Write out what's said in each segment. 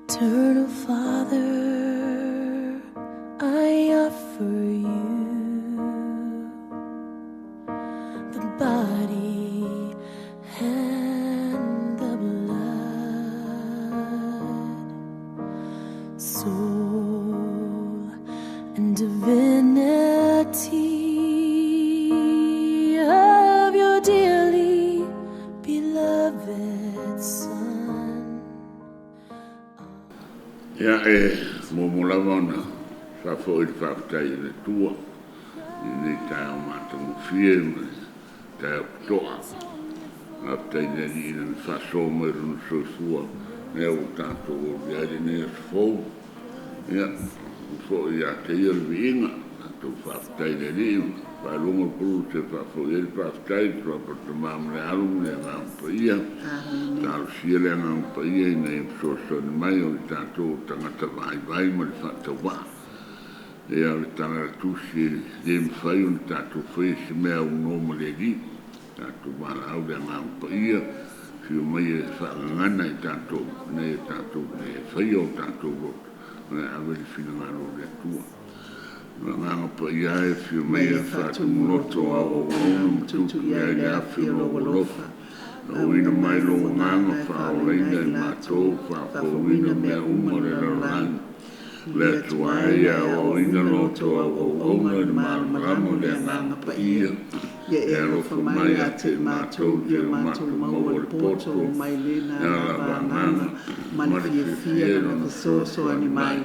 Eternal Father, I offer you the body and the blood, soul and divinity of your dearly beloved Son. Ia, e muamua lava ona faafoi le faafetai i le Atua i lenei taeao matagofie ma le taeao totoa. Faafetai i le Alii i Lana faasoa mai o Lona soifua lea ua tatou aulia ai lenei aso fou. Ia, ua foi ia te Ia le viiga. Tatou faafetai i le Alii ma faailoga le pulu e faafoi ai le faafetai i le suafa o le Tama ma le Alo ma le Agaga Paia. Talosia le Agaga Paia ina ia fesoasoani mai o le tatou tagata vaivai ma le faatauvaa. Ia, o le tala a le Tusi, e le mafai ona tatou faia se mea aunoa ma le Alii. Tatou valaau le Agaga Paia, afio mai e faagagana i tatou, ina ia tatou le faia o tatou loto, ae ave le finagalo o le Atua. O le Agaga Paia e, afio mai e faatumuloto au auauna ma tuutuu i ai le afi o lou alofa. Auina mai lou Agaga faaolaina i matou, faafouina mea uma o le lalolagi. Le Atua e, ia aoaoina loto au auauna i le malamalama o le Agaga Paia. Ia e alofa mai ia te i matou, ia matou maua le poto mai lena lava agaga ma le fiafia lona fesoasoani mai,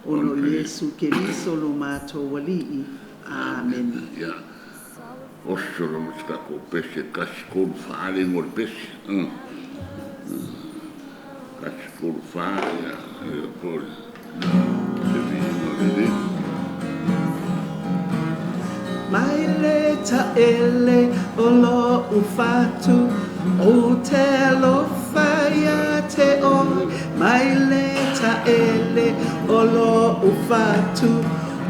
ona o Iesu Keriso lo matou Alii. Amene. Ia, oso lo ma se tatou pese, 1, 3, 4 le igoa o le pese. 1, 3, 4, ia, ia po le se viiga o le Alii. Mai le taele o lo'u fatu, ou te alofa ia te oe. Mai le taele o lo'u fatu,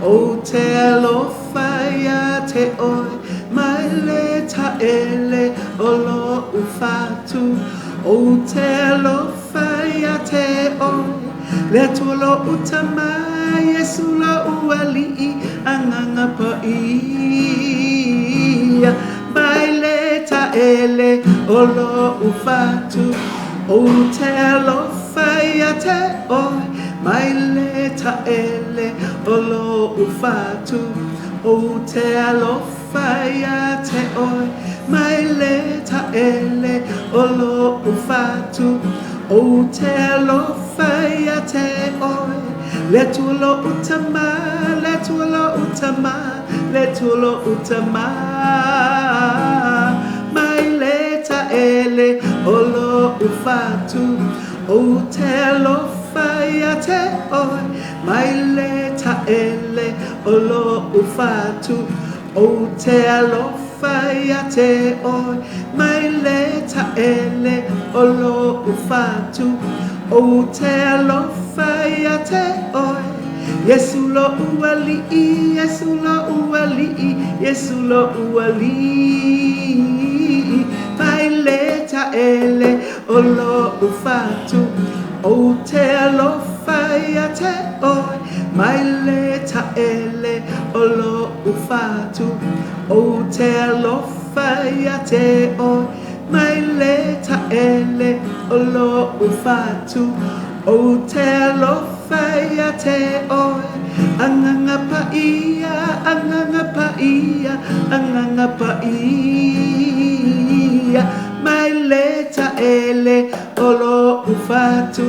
ou te alofa ia te oe. Mai le taele o lo'u fatu, ou te alofa ia te oe. Le Atua lo'u Tama, Iesu lo'u Alii, Agaga Paia. Mai le taele o lo'u fatu, ou te alofa ia te oe. Mai le taele o lo'u fatu, ou te alofa ia te oe. Mai le taele o lo'u fatu, ou te alofa ia te oe. Le Atua lo'u Tama, le Atua lo'u Tama, le Atua lo'u Tama. Mai le taele o lo'u fatu, ou te alofa ia te oe. Mai le taele o lo'u fatu, ou te alofa ia te oe. Mai le taele o lo'u fatu, ou te alofa ia te oe. Iesu lo'u Alii, Iesu lo'u Alii, Iesu lo'u Alii. Mai le taele o lo'u fatu, ou te alofa ia te oe. Mai le taele o lo'u fatu, ou te alofa ia te oe. Mai le taele o lo'u fatu, ou te alofa ia te oe. Agaga Paia, Agaga Paia, Agaga Paia. Mai le taele o lo'u fatu,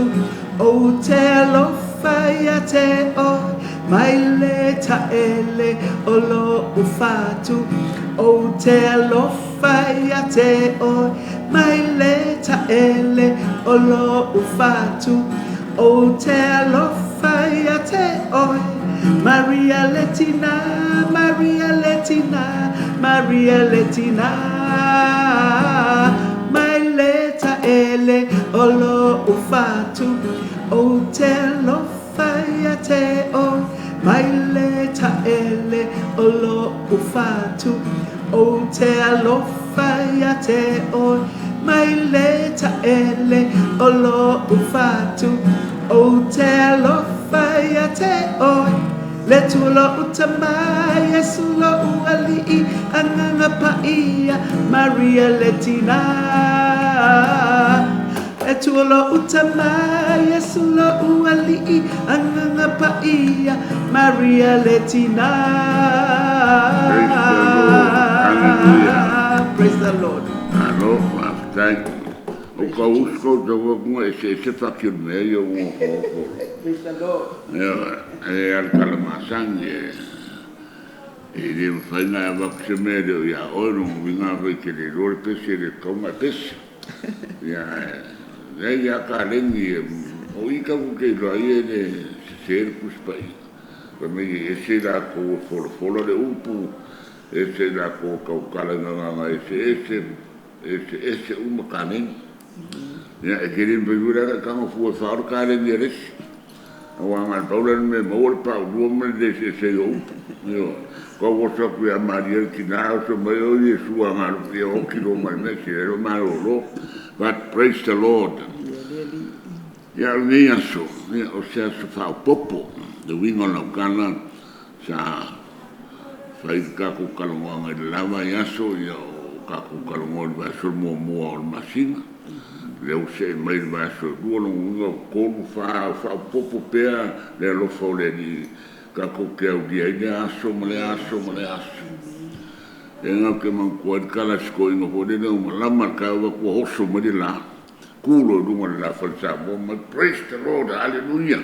ou te alofa ia te oe. Mai le taele o lo'u fatu, ou te alofa ia te oe. Mai le taele o lo'u fatu, ou te alofa ia te oe. Maria le tina, Maria le tina, Maria le tina. Mai le taele o lo'u fatu, ou te alofa ia te oe. Mai le taele o lo'u fatu, ou te alofa ia te oe. Mai le taele o lo'u fatu, Ou te alofa ia te oe, le Atua lo'u Tama, Iesu lo'u Alii, Agaga Paia, Maria le Tina. Le Atua lo'u Tama, Iesu lo'u Alii, Agaga Paia, Maria le Tina. Praise the Lord. Hallelujah. Praise the Lord. Malo, faafetai. O ka usu ka utaua kunga e se se whaki o le mea ia ua hōhoro. Praise the Lord. Ia, e ala kala masangi e e le mawhai ngā avaku se mea leo ia oe no winga whai ke le loa le pesi e le kaunga pesi. Ia, e ia ka lengi e o i ka ku ke loa ia le se le kuspai. Fa me e se la ko folo folo le upu e se la ko kau kala ngā ngā e se e se e se e se uma ka lengi. Ia, e kere mpe wira ka kanga fua whaoro ka lengi e resi. Awa ngā paula ni me maua le pau lua ma le se se o upu. Io, ka wosa ku ia Maria ki nā o so mai o Yesu a ngā lupi o ki ro mai me si ero mai o lo. But praise the Lord. Ia o nei aso, ia o se aso whaopopo, le winga o lau kana, sa whai kako kalongoanga i le lava i aso, ia o kako kalongoa i le vaso mua mua o le masina. Le o se mai le vaso lua longo winga o kolu wha, whaopopo pea le alofa o le ni kako ke au dia i le aso ma le aso ma le aso. E ngau ke mangkua i kala siko inga fo le leo malama ka wa kua hoso mai le la. Kulo lunga le la falsa mo ma praise the Lord, hallelujah.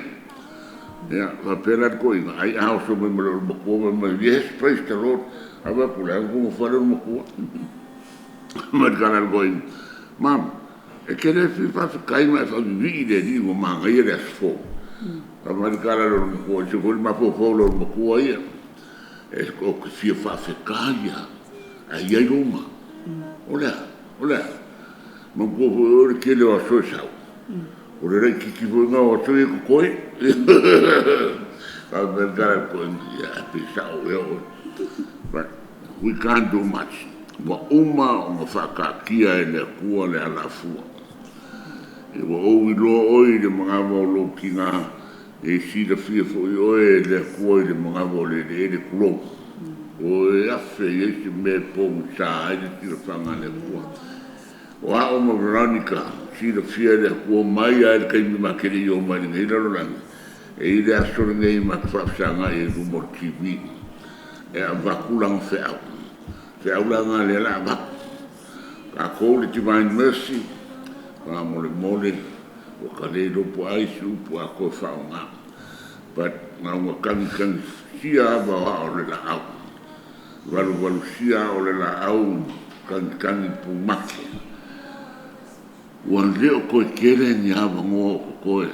Ia, wa pera ko inga ai a hoso mai ma le makua ma yes, praise the Lord. Awa kula ko mo fale makua. Ma kala ko inga. Mam, e kere fi fa kai ma fa vi le ni mo ma ngai le asfo. Ka ma kala lo makua, se ko ma fo fo lo makua ia. E ko ke fia fa fe kai ai ai roma. Olea, olea. Ma ko fo o le kele o aso sau. O le rei kiki fo ngā o aso e koe. Ka me kala ko ia pe sau e o. But we can't do much. Wa uma o ngā whakakia e le kua le alafua. E wa o i loa oi le mangawa o lo ki ngā e sila fia fo i oe le kua i le mangawa o le le le kulo. O e afe i e se me pongu sa ai le tira whanga le kua. O a o ma Veronica, sila fia le kua mai ai le kaimi makere i o mai le ngai lalo langi. E i le aso le ngai ma whapsanga i rumo le TV. E a vakulanga wheau. Wheau la ngā le la vaku. Ka kou le Divine Mercy, ka mole mole, o ka le lopo ai si upu a koe whao ngā. But ngā unga kangi kangi sia ava o a o le la au. Walu walu sia o le la au, kangi kangi pumake. Ua leo koe kere ni ava ngoa o koe.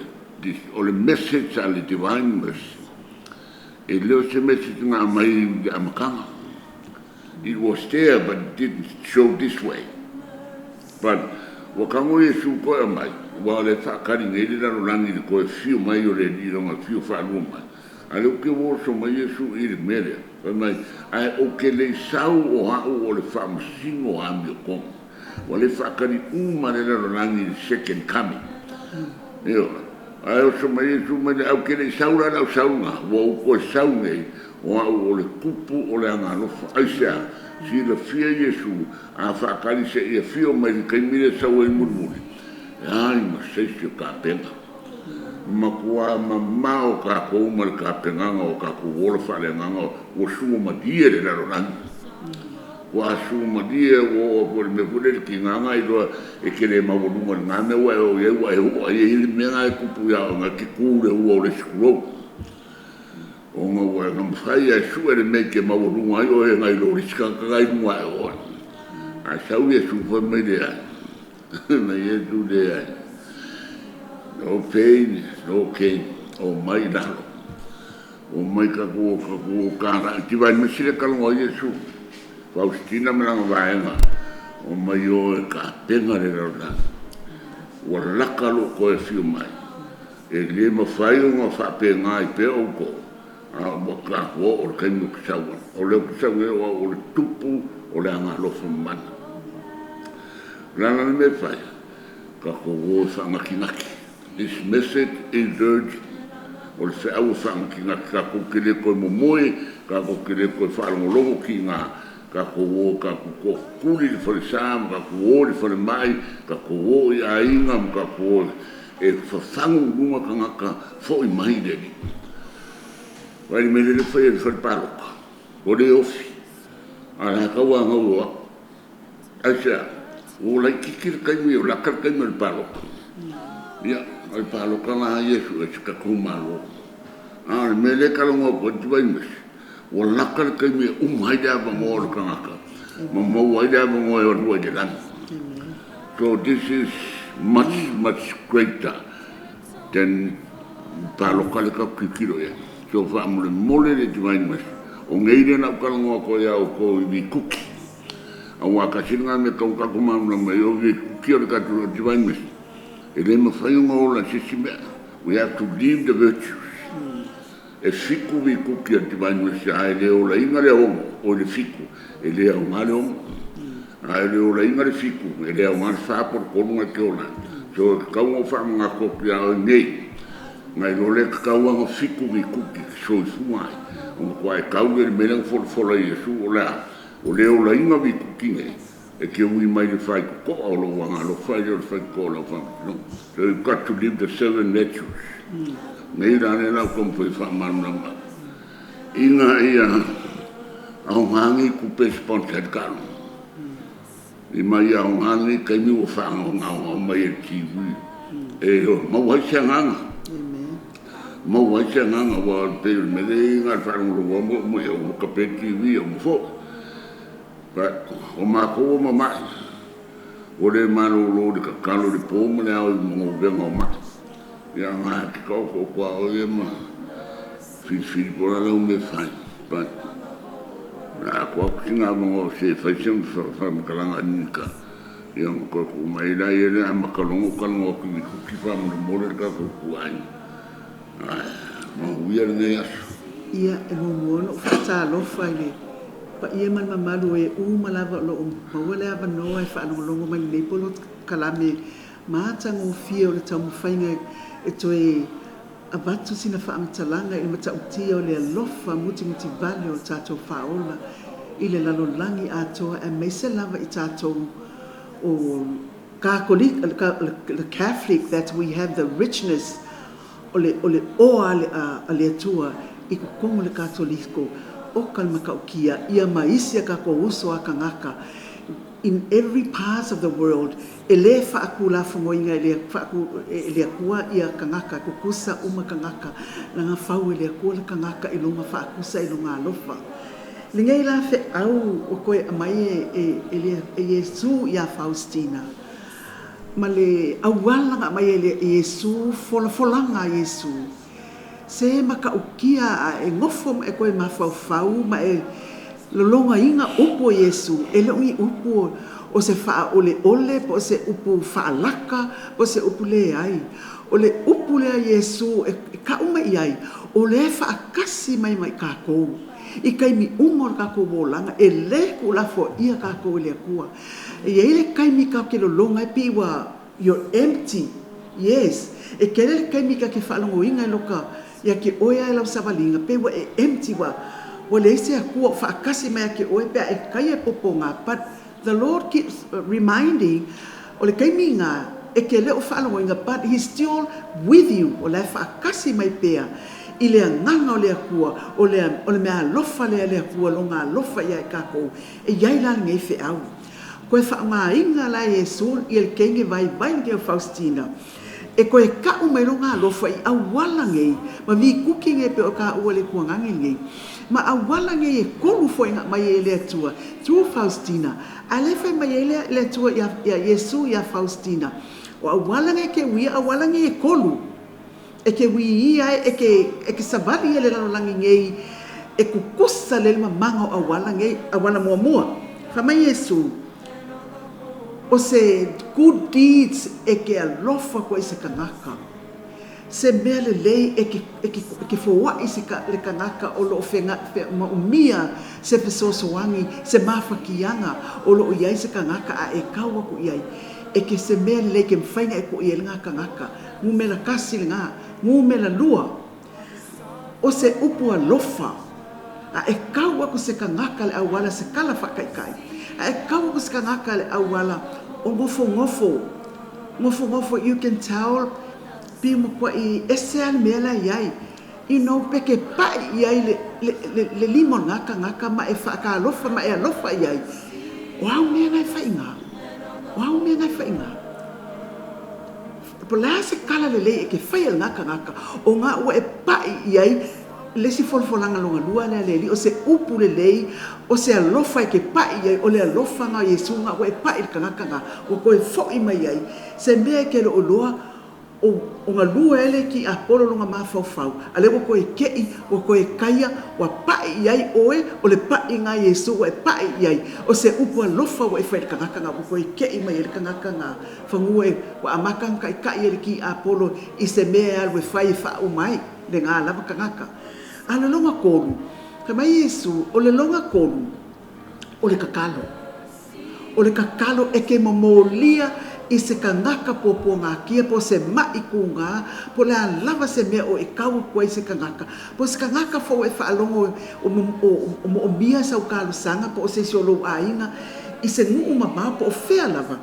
O le message a le Divine Mercy. E leo se message ngā mai i amakanga. It was there, but it didn't show this way. But wa kango Yesu koe mai, wa le whakari nei le lalo langi le koe whio mai o le ni ronga whio whaalua mai. A le uke woso mai Yesu i le mere. Whai mai, ai o ke le sau o hau o le whaamasingo a mi o konga. Wa le whakari uma le lalo langi le second coming. Io, ai o so mai Yesu mai le au ke le sau la lau saunga, wa u koe sau nei, o au o le kupu o le angalofa. Ai sea, si la fia Yesu, a whakari se ia fio mai le kaimire sau e murimuri. E ai ma seisi o ka penga. Ma kua ma mao ka kou ma le ka penganga o ka kou ola whale nganga o sua ma die le lalo langi. Ua sua ma die o o le me fule le ki nganga i loa e kele mawalunga le ngā mea ua e o e ua e hua e i le mea ngā e kupu ia o ngā ki kūre ua o le sikulou. O ngā ua e ngā mwhai e sua le mea ke mawalunga ai o e ngai lo risika ka ngai lunga e oa. A sau e sufa mai le ai. Mai e tu le ai. No pain, no gain. O mai lalo. O mai ka ku ka ku ka ra. Ti vai me sile kalongo Yesu. Faustina me langa vaenga. O mai o e ka penga le rau Ua laka lo koe whio mai. E le mawhai o ngā whapenga i pe o ko. A ua ka hua o le kaimi o kisaua. O le o kisaua e o le tupu o le anga alofa mana. Lana le me whai, ka ko o whaangaki ngaki. This message is urgent. O le feau e faanatinati tatou te le toe momoe, tatou te le toe faalogologo kiiga, tatou o tatou tootuli i le falesa ma tatou o i le falemai, tatou o i aiga ma tatou o e fafagu i luga tagata, fo'i mai le Alii. Vaai i le mea lele e fai e le fale palota, ua le ofi, a o la e tauanau e o atu. Aisea? Ua laitiiti le taimi, ua lata le taimi o le palota. Ia, o le palota la ia e sue ai se tatou Malo. A o le mea lea e talanoa atu ai le Divine Mercy, ua lata le taimi e uma ai le avanoa o le tagata ma maua ai le avanoa e alu ai i le lagi. So this is much, much greater than palota lea tatou te tilotilo i ai. So faamolemole le Divine Mercy, o nei lea na ou talanoa atu ai ia outou i vikuki. Aua tasi lena mea e tatau ona tatou malamalama i ai, o vikuki o le tatou Divine Mercy, e le mafai ona ola e se isi mea. We have to live the virtues. E 7 vikuki a le Divine Mercy, a e le olaina le 6, o le 7, e le aoga le 6. A e le olaina le 7, e le aoga le 4 po o le 3 na e te ola ai. So e tatau ona ou faamanatu atu ia oe nei, nai lo lea e tatau lava ona 7 vikuki e te soifua ai. Ona matua e tau lea i le mea lea na folafola e Iesu, o le a? O le olaina vikuki nei, e te ui mai le faitotoa o lou agalofa e le o le faitotoa o lau faamasinoga. So you've got to live the 7 virtues. Nei la lea la ou taumafai e faamalamalama ina ia aoga nei tupe e sponsor ai le taaloga. I mai aoga nei taimi ua faagaogaogao mai e le TV e maua ai se agaga. Maua ai se agaga, aua pei o le mea lea e i ai na o le faalogologo lava ma oo mai, o ka pe TV o ma foi. But o matou ua mama'i, ua le malolo i le tatalo i le po ma le ao i magauvega o ma'i. Ia nga te taoto o ao ia ma filifili po o le a lau mea fai. But a atu atu sina avanoa o se fai se faamatalaga a Ninita, ia ona toe tuu mai la ia le amata loa ona talanoa atu i vikuki faamolemole le tatou ituaiga. Ae manuia lenei aso. Ia, e muamua ona ou faatalofa i le paia ma le mamalu o e uma lava o lo o maua le avanoa e faalogologo mai i lenei polokalame matagofie o le taumafaiga e toe avatu sina faamatalaga i le matautia o le alofa mutimutivale o le tatou Faaola i le lalolagi atoa aemaise lava i tatou o Katolika, le Catholic, that we have the richness o le o le oa a le Atua i totonu o le Katoliko o ka le matautia ia ma isi a tatou uso a tagata in every part of the world e le faatulafonoina e le e le Atua ia tagata tutusa uma tagata laga fau e le Atua le tagata i lona faatusa i lona alofa. Lenei la feau ua toe aumai e e e Iesu ia Faustina ma le auala na aumai e Iesu, folafolaga a Iesu, se matautia a e nofo ma e toe mafaufau ma e lologaina upu o Iesu, e le o ni upu o se faaoleole po o se upu faalaka po o se upu leai. O le upu lea a Iesu e kau mai i ai, o lea e faatasi mai ma i tatou i taimi uma o le tatou olaga, e le tuulafoaia tatou e le Atua. E i ai le taimi tatou te lologa ai pei ua you're empty, yes, e tele le taimi tatou te faalogoina i loka ia te oe lava i lau savaliga pei ua e empty, ua ua leai se Atua o faatasi mai ia te oe pe a e taia e popoga, but the Lord keeps reminding o le taimi lena e te le o faalogoina but He's still with you, o la e faatasi mai pea i le agaga o le Atua, o le o le meaalofa lea a le Atua, Lona alofa ia i tatou. E i ai la lenei feau. Toe faaaogaina la e Iesu ia le teine vaivai lenei o Faustina e toe kau mai lona alofa i auala nei ma vikuki nei pei o taua i le tuagage nei, ma auala nei e 3 foi na aumai ai e le Atua through Faustina. A lea e fai mai ai le Atua ia Iesu ia Faustina, o auala nei e te uia, auala nei e 3. E te uiia ai, e te, e te savali ai le lalolagi nei, e kukusa lelei mamaga o auala nei, auala muamua. Fai mai Iesu, o se good deeds e te alofa koe i se tagata, se mea lelei e te, e te, e te foai se ka, le tagata o lo o fega, fe, maomia se fesoasoani, se mafatiaga o lo o i ai se tagata a e kau aku i ai. E ke se mea lelei ke mafai ona e koʻi ai lena kanaka. Numera tasi lena. Numera lua, o se upu alofa, a e kau aku se kanaka i le auala se kala faataitai, a e kau aku se kanaka i le auala o nofonofo, nofonofo, you can tell, pei ua matuai ese lava le mea la e i ai. You know, pe ke paʻi i ai le, le, le, le lima o lena kanaka ma e faatalofa ma e alofa i ai, o au mea na e fai i ina? O au mea na e fai i ina? Po o le a se kala lelei e ke faia e lena kanaka, o na ua e paʻi i ai le isi folafolaga lona lua lea a le Alii, o se upu lelei, o se alofa e ke paʻi i ai, o le alofa na o Iesu na ua e paʻi i le kanaka na, ua toe foʻi mai ai se mea e ke le o iloa o galue ai le tiapolo lona mafaufau, a lea ua toe teʻi, ua toe taia, ua paʻi i ai ʻoe, o le paʻiga a Iesū ua e paʻi i ai, o se upu alofa ua e fai i le kanaka na, ua toe teʻi mai ai le kanaka na fanua e, ua amata ona taʻitaʻi e le tiapolo i se mea e alu e fai e faauma ai lena lava kanaka. A o le lona kolu, fai mai Iesū, o le lona kolu, o le tatalo. O le tatalo e ke momolia i se kanaka puapuagatia po o se maʻi kūgā, po o le a lava se mea o e kau aku ai i se kanaka, po o se kanaka foi ua e faalogo o moomia sau talosaga po o se isi o lou aiga i se nuu mamao po o fea lava,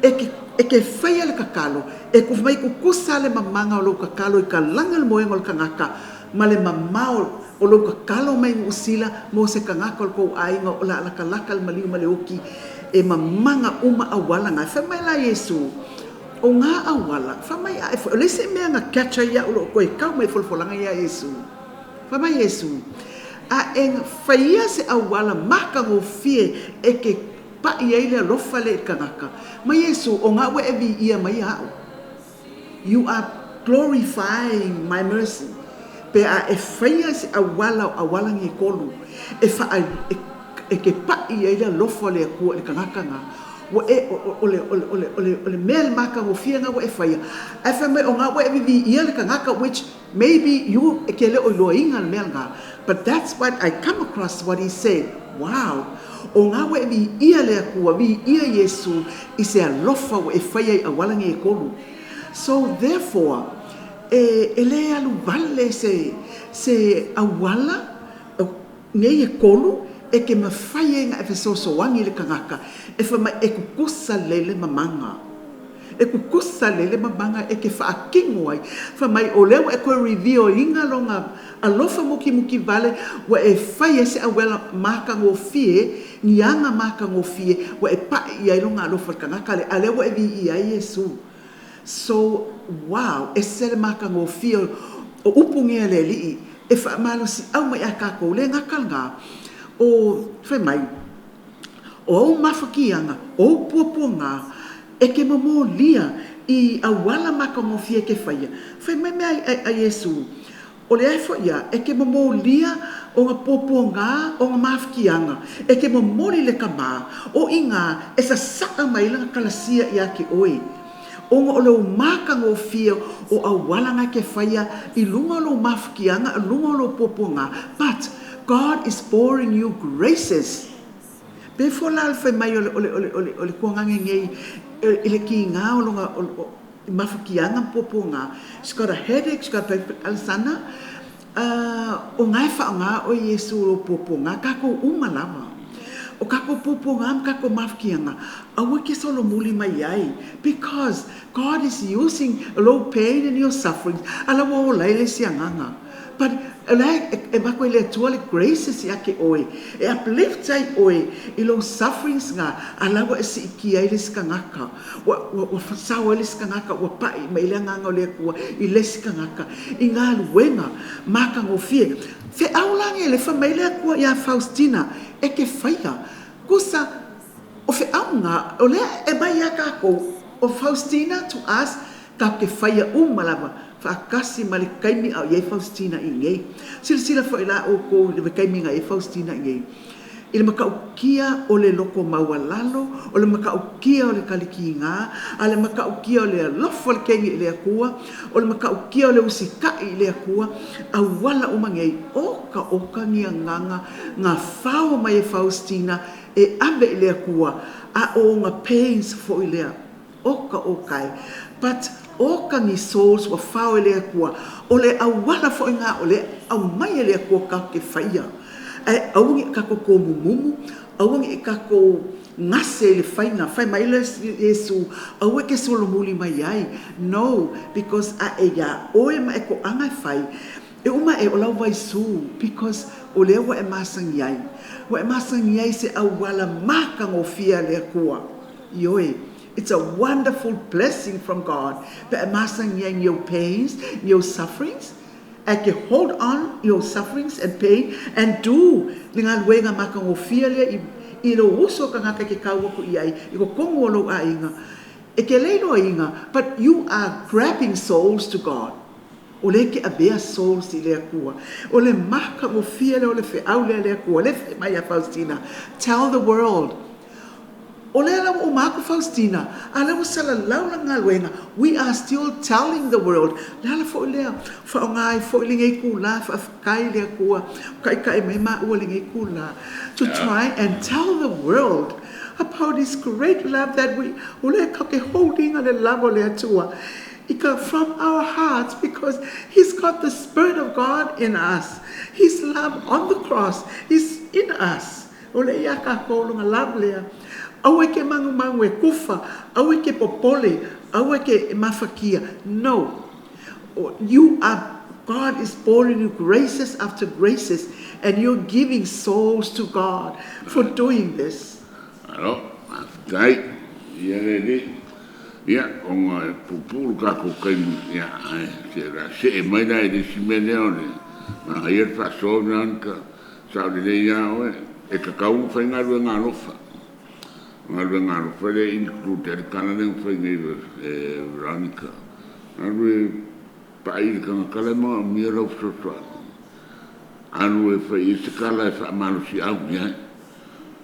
e ke, e ke faia le tatalo, e fai mai tutusa le mamaga o lou tatalo i ka laga o le moega o le kanaka ma le mamao o lou tatalo mai Niu Sila mo se kanaka o le tou aiga o le a latalata le maliu ma le oki e mamaga uma auala na. Fai mai la Iesu, O ngā auala, fai mai ae foi, o le isi mea na catch ai iaʻu o lo o toe kau mai folafolaga ia a Iesu. Fai mai Iesu, A e faia se auala matagofie e ke paʻi ai le alofa lea i le kanaka, ma Iesu, o ngā ua e viia mai aʻu. You are glorifying my mercy. Pe a e faia se auala o auala nei e kolu, e wha, e, e ke paʻi ai le alofa o le Akua i le kanaka nga, ua e, o, o, le, o, le, o, le, o, le, o le mea le matagofie nga ua e faia. Ae fai mai o nga ua e viviia le kanaka, which maybe you e ke le o iloaina le mea lena, but that's what I come across what he said, wow, o nga ua e viia le Akua, viia Iesu i se alofa ua e faia i auala nei e kolu. So therefore, e, e le alu wale se, se auala nei e kolu e ke mafai ai na e fesoasoani i le kanaka e fai mai e kukusa lele mamaga. E kukusa lele mamaga e ke faakino ai. Fai mai o lea ua e toe reveal ina lona alofa mukimuki wale ua e fai ai se auala matagofie, ni aga matagofie ua e paʻi i ai lona alofa i le kanaka lea, a lea ua e viia ai Iesu. So, wow, ese le matagofie o upu nei a le Alii e faamalosiau mai ia kākou, le gata lena, o, fai mai, o ou mafatiaga, o ou puapuaga, e ke momolia i auala matagofie e ke faia. Fai mai mea a Iesu, O le ae foi ia, e ke momolia o nga puapuaga o nga mafatiaga, e ke momoli le kamā, o inā e sasaʻa mai lana kalasia iā ke oe. Ona o lou matagofie o auala nga ke faia i luga o lou mafatiaga, i luga o lou puapuaga, but God is pouring you graces. Pei foi la o le fai mai o le, o le, o le, o le, o le kuagage nei i le kīgā o lona, o, i mafatiaga ma puapuaga, she's got a headache, she's got a Alesana, o nga e faaaoga oe Iesu o lou puapuaga, kakou uma lava. O kakou puapuaga ma kakou mafatiaga, aua ke solomuli mai ai, because God is using lou pain and your sufferings, a la ua ola ai le isi agaga. But o la e avatu ai le Atua le graces ia te oe, e uplift ai oe i lou sufferings nga, a la ua e siitia ai le isi kanaka. Ua, ua, ua sao ai le isi kanaka, ua paʻi mai le agaga o le Atua i le isi kanaka, i galuega matagofie. Feʻau la nei le fai mai le Atua iā Faustina, e ke faia, kusa, o feʻau nga, o lea e mai iā kākou, o Faustina to us, tatou te faia uma lava, faatasi ma le taimi a o i ai Faustina i inei. Silasila foi la outou i le taimi na i ai Faustina i inei, i le matautia o le loto maualalo, o le matautia o le kalikigā, a le matautia o le alofa o le keini i le Atua, o le matautia o le usitaʻi i le Atua, auala uma nei, oka oka ni agaga na fao mai e Faustina e ave i le Atua, a o ona pains foi lea. Oka oka e. But oka ni souls ua fao e le Atua, o le auala foi na o le aumai e le Atua tatou te faia. Ae aua ne i tatou tomumumu, aua ne i tatou gase i le faiga, fai mai le Iesu, aua e te solomuli mai ai. No, because a e iā oe ma e toaga e fai, e uma ae o lau vaisu, because o lea ua e masani ai. Ua e masani ai i se auala matagofie a le Atua. Ioe, it's a wonderful blessing from God pe a e masani ai i ou pains, i ou sufferings, ae ke hold on i ou sufferings and pain and do le galuega matagofie lea i lou uso tagata e te tau atu i ai i totonu o lou aiga. E te le iloaina, but you are grabbing souls to God. O lea e te avea souls i le Atua. O le matagofie lea o le feau lea a le Atua, lea e fai mai ia Faustina, tell the world. O lea la ua uma atu Faustina, a o lea ua salalau lana galuega, we are still telling the world. O le ala foi lea, faaaoga ai foi lenei itula, faafetai i le Atua ua taitai mai maua i lenei itula, to try and tell the world about His great love that we, o lea tatou te hold ina le love o le Atua i ka, from our hearts because He's got the Spirit of God in us, His love on the cross is in us. O lea iā kākou lona love lea. Aua e ke magumagu e kufa, aua e ke popole, aua e ke mafakia. No. You are, God is pouring you graces after graces and you're giving souls to God for doing this. Alo, faafetai. Ia le alii. Ia, ona e puupuu lo tatou taimi, ia, ae se o le a see mai la i le isi mea lea o le manaia le faasoa Veronica. Sao lelei lava oe, e tatau ona fai galuega alofa. O galuega alofa lea e include ai le tala lea na fai nei e Veronica. Alu e pai i le tagata la e manaomia lau fesoasoani. Alu e fai i ai se tala e faamalosiau i ai.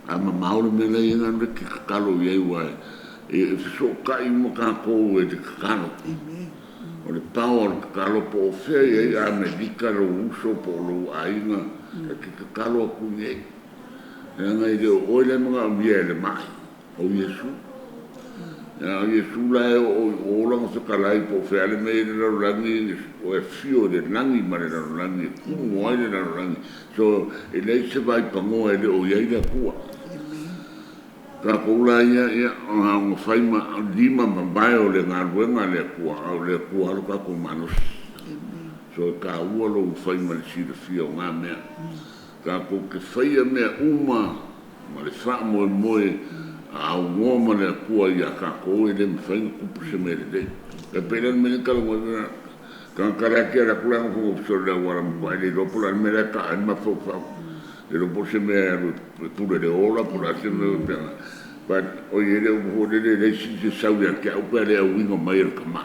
A mamao le mea la e i ai, alu e te tatalo i ai aua e fesootai uma tatou e le tatalo. O le power o le tatalo po o fea e i ai Amerika, lou uso po o lou aiga, e te tatalo atu i ai. Leaga e le o oe la e manaomia e le mai, o Iesu. A o Iesu la e oo i o lana fetalai po o fea le mea e i ai le lalolagi, o e afio i le lagi ma le lalolagi, e tumu ai le lalolagi. So, e leai se vaipanoa e le o i ai le Atua. Tatou la ia, ia, na ona fai ma lima mavae o le galuega a le Atua, a o le Atua lava lo tatou malosi. So e taua lou fai ma le silafia o na mea. Tatou te faia mea uma ma le faamoemoe a aunoa ma le Atua ia tatou, e le mafai ona tupu se mea lelei. E pei la o le mea lea na talanoa ai tagata la e te alu atu la nofonofo solo i le auala matua le iloa po o le a le mea la e taa ai le mafaufau. Le iloa po o se mea e alu e pule le ola po o le a se mea faapena. But oi e le o foi lele e leai se sau ia te au pe a le auina mai e le tama.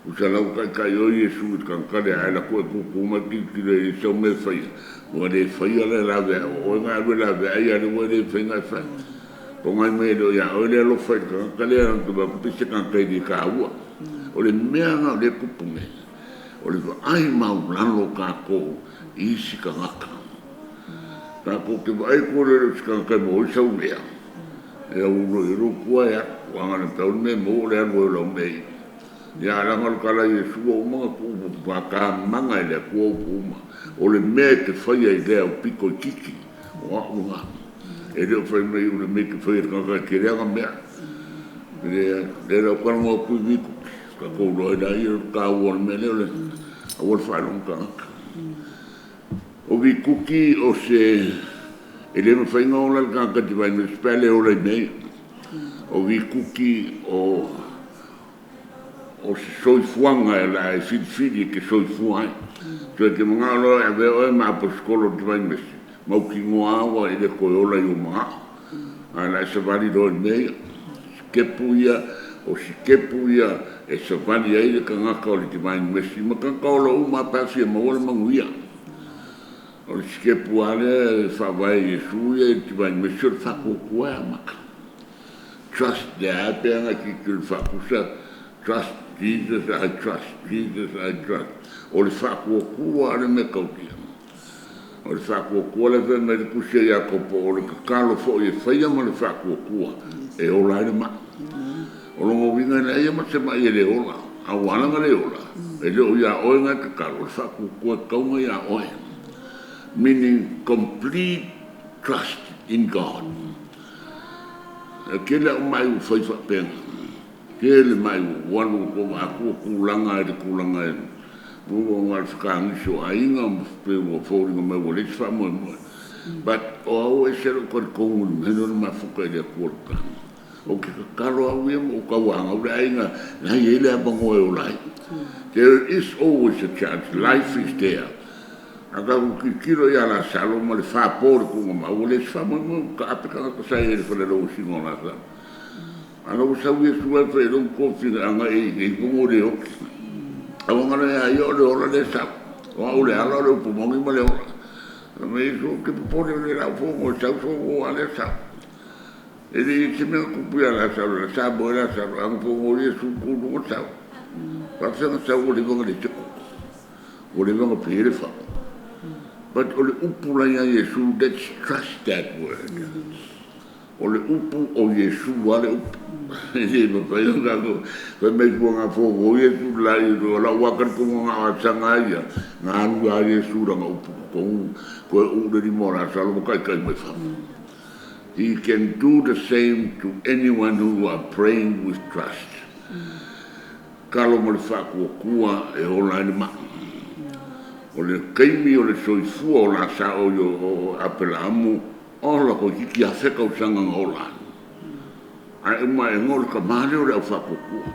Tusa la ua taitai oe Iesu i le tagata lea ae lako e tutu mai tilotilo e leai sau mea e faia, ua le faia la e laveai o oe na alu e laveai a o lea ua le mafai ona e fai. Pogai mai e le o ia oe le alofa i le tagata lea na te vaai atu pei se tagata e le taua. O le mea lena o lea e tupu nei, o le vaai maulalo tatou i isi tagata. Tatou te vaai atu le o se tagata e maua ai sau mea, e aulo i ai lou tua e alu, aua na pau le mea e maua o le alu ai o lau mea i Ia, leaga o le tala a Iesu ua uma ona tuu faatamaga e le Atua upu uma. O le mea e te faia i lea aupito itiiti, o au lena. E le o fai mai o le mea e te faia i le tagata e tele ana mea. Lea la ou talanoa atu i Vikuti, tatou iloa ai laia o le taua o le mea lea o le aua le faalogo tagata. O Vikuti o se, e le mafai ona ola le tagata Divine Mercy pe a le ola i mea ia. O Vikuti o o se soifuaga e la e filifili e te soifua ai. So e te manao loa e avea oe ma Aposetolo o le Divine Mercy, mautinoa lava ua e le toe ola i ou manao. Ae la e savali loa i mea ia. Sitepu ia, o sitepu ia e savali ai le tagata o le Divine Mercy ma tagata ola uma lava pe a fia maua le manuia. O le sitepu lava lea e faavae e Iesu ia i le Divine Mercy o le faatuatua e amata. Trust the a pe ana ki ki le faapusa trust Jesus I trust Jesus I trust o le faakuakua a le mea tautia o le faakuakua le fai mai le tusi a Iakopo o le tatalo foi e faia ma le faakuakua e ola ai le mai. O lona uiga e leai lava ma se ma'i e le ola, a ua ala ona le ola, e le o ia oe na e tatalo, o le faatuatua e tatau ona ia oe. Meaning complete trust in God. E tele au ma'i ua fai faapena. Tele ma'i ua alu ua vaai atu ua tulaga i le tulaga e ua na o le fetagisi o aiga ma pei ua foliga mai ua leai se faamoemoe. But o au e ese lou talitonu i le mea lea o le mafuta i le Atua i le tatalo. Ou te tatalo au ia ma ou tauanau le aiga la e i ai le avanoa e ola ai. There is always a chance, life is there. A tatou tilotilo ia Lasalo ma le 4 po i le tuuga ua leai se faamoemoe, ua taape tagata sa i ai i le falelauasiga o Lasalo. A la ua sau Iesu e fai i lou tofi agai i fono le oti. Aua na ia ia o le ola le sau. O au le ala o le upu moni ma le ola. Ma Iesu te popole le lau fono e sau fono a le sau. E le i se mea tupu ia Lasalo, la sa moe Lasalo, ana fono Iesu kulu sau. Faafega sau ua leva na le te koko. Ua leva na pie le fao. But o le upu la ia Iesu, let's trust that word. O le upu o Iesu a le upu. E le mafai ona tatou fai mai fua ngā fōgō Iesu la i o lau waka le konga ngā o sanga ia ngā alu a Iesu la ngā upu tonu koe u le lima o Lasalo ma kai kai mai fa. He can do the same to anyone who are praying with trust. Kalo ma le whaakuakua e ola ai le maa. O le kaimi o le soifua o la sa o yo o Apelaamu, ola ko kiki a wheka o sanga nga ola. Ai uma e ngol ka male o le au whaakuakua.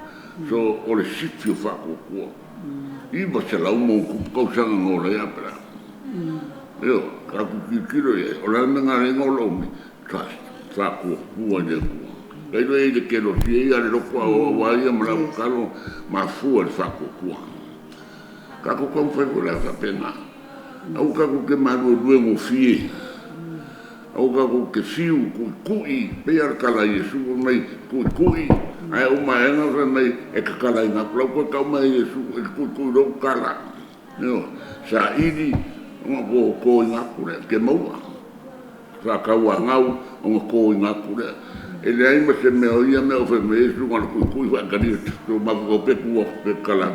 So o le sifi o whaakuakua. 900 mo kupu kau sanga nga ola i Apelaamu. Io, ka ku kilo ia. O la me ngā renga o lomi, trust, whaakuakua i le kua. Kai lo e le kelo si e ia le loko a o wa ia ma lau kalo ma fua le whaakuakua. Ka ko kau whai ko le whapena. Au ka ko ke malu lue ngo fie. Au ka ko ke fiu kui kui pe ar kala Yesu mai kui kui. Ai o mai nga fa mai e ka kala ina ko ko ka mai Yesu e kui kui ro kala. No, sa ili o ko ko ina kure ke maua. Sa ka wa ngau o ko ina kure. E le ai ma se mea o ia mea o fe me Yesu ngā kui kui wa kani to ma ko pe ku pe kala.